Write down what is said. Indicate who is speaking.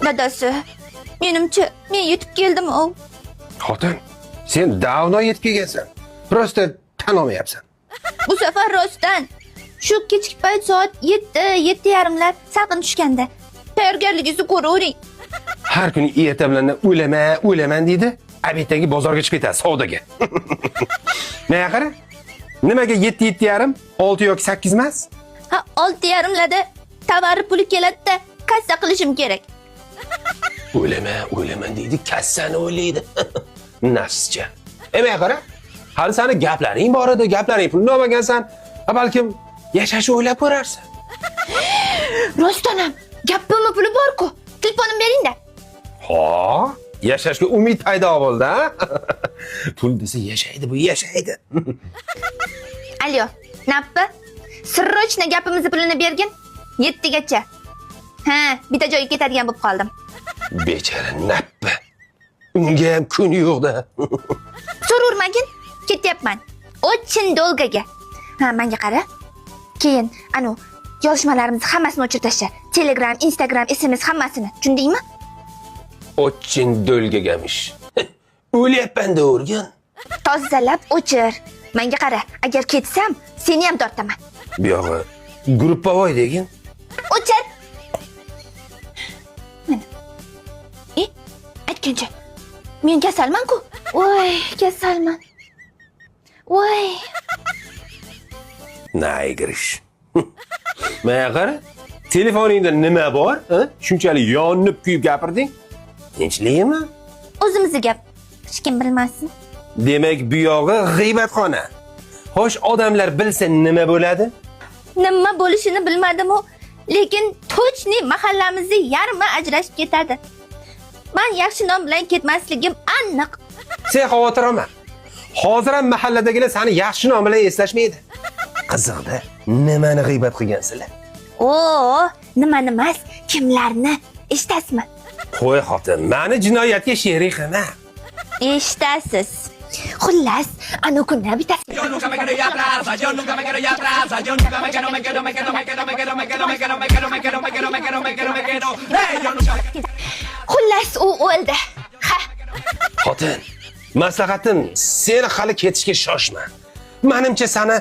Speaker 1: Dadasi, menimcha men yetib keldim ov.
Speaker 2: Xotin, sen давно yetib kelgansan. Просто tan olmayapsan.
Speaker 1: Bu safar rostdan. Shu kechki payt soat 7, 7:30lar salqin tushganda. Tayyorgarligingizni ko'ravering.
Speaker 2: Har kuni erta bilan o'laman, o'laman deydi. Обед dan keyin bozorga chiqib ketadi savdoga. Menga qara. Nimaga 7, 7:30, 6 yoki 8 emas?
Speaker 1: Ha, 6:30larda tovar puli keladi-da, kassa qilishim kerak.
Speaker 2: O'laman, o'laman deydi, kassani o'ylaydi. Nafscha. Menga qara. Hali sani gaplaring bor edi, gaplaring pulni olmagansan. Ha, balkim yashashni o'ylab ko'rarsan.
Speaker 1: Rostdan ham gapimni puli bor-ku. Telefonimni bering-da.
Speaker 2: Ha, yashashga umid paydo bo'ldi, ha? Pul desa yashaydi, bu yashaydi.
Speaker 1: Alo, Nappi. Срочно gapimizni pulini bergin. 7gacha. Ha, bitta joyga ketadigan bo'lib qoldim.
Speaker 2: Bechara Nappi. Unga ham kun yo'q-da.
Speaker 1: So'rurmagin, ketyapman. Очень долго ga. Ha, menga qara. Keyin anu yozishmalarimizni hammasini o'chirib tashla. Telegram, Instagram, SMS hammasini. Tushundingmi?
Speaker 2: Очень долго gamish. O'lyapman da o'rgan.
Speaker 1: Tozalab o'chir. Menga qara, agar ketsam, seni ham tortaman.
Speaker 2: Bu yog'i групповой degin.
Speaker 1: O'chir. Mana. E, aytgancha. Men kasalman-ku. Voy, kasalman. Voy.
Speaker 2: Наигрыш. Menga qara. Telefoningda nima bor? Ha? Shunchalik yonib kuyib gapirding. Tinchlikmi?
Speaker 1: O'zimizni gap. Hech kim bilmasin.
Speaker 2: Demak, bu yog'i g'iybatxona. Xo'sh, odamlar bilsa nima bo'ladi?
Speaker 1: Nima bo'lishini bilmadim-u, lekin точно mahallamizni yarmi ajrashib ketadi. Man yaxshi nom bilan ketmasligim aniq.
Speaker 2: Sen xavotir olma. Hozir ham mahalladagilar seni yaxshi nom bilan eslashmaydi. Qiziqda, nimani g'iybat qilgansizlar?
Speaker 1: O, nimani emas, kimlarni? Eshitasizmi?
Speaker 2: Qo'y xotin, mani jinoyatga sherik qilma.
Speaker 1: Eshitasiz. Xullas, anu kuni bittasi
Speaker 3: Yo nunca me quiero ir atrás, yo nunca me quiero ir atrás, yo nunca me quiero, me quiero, me quiero, me quiero, me quiero, me quiero, me quiero, me quiero, me quiero, me quiero, me quiero, me quiero, me quiero, hey, yo nunca
Speaker 1: Xullas, u o'ldi. Ha,
Speaker 2: Xotin, maslahatim, sen hali ketishga shoshma. Manimcha sani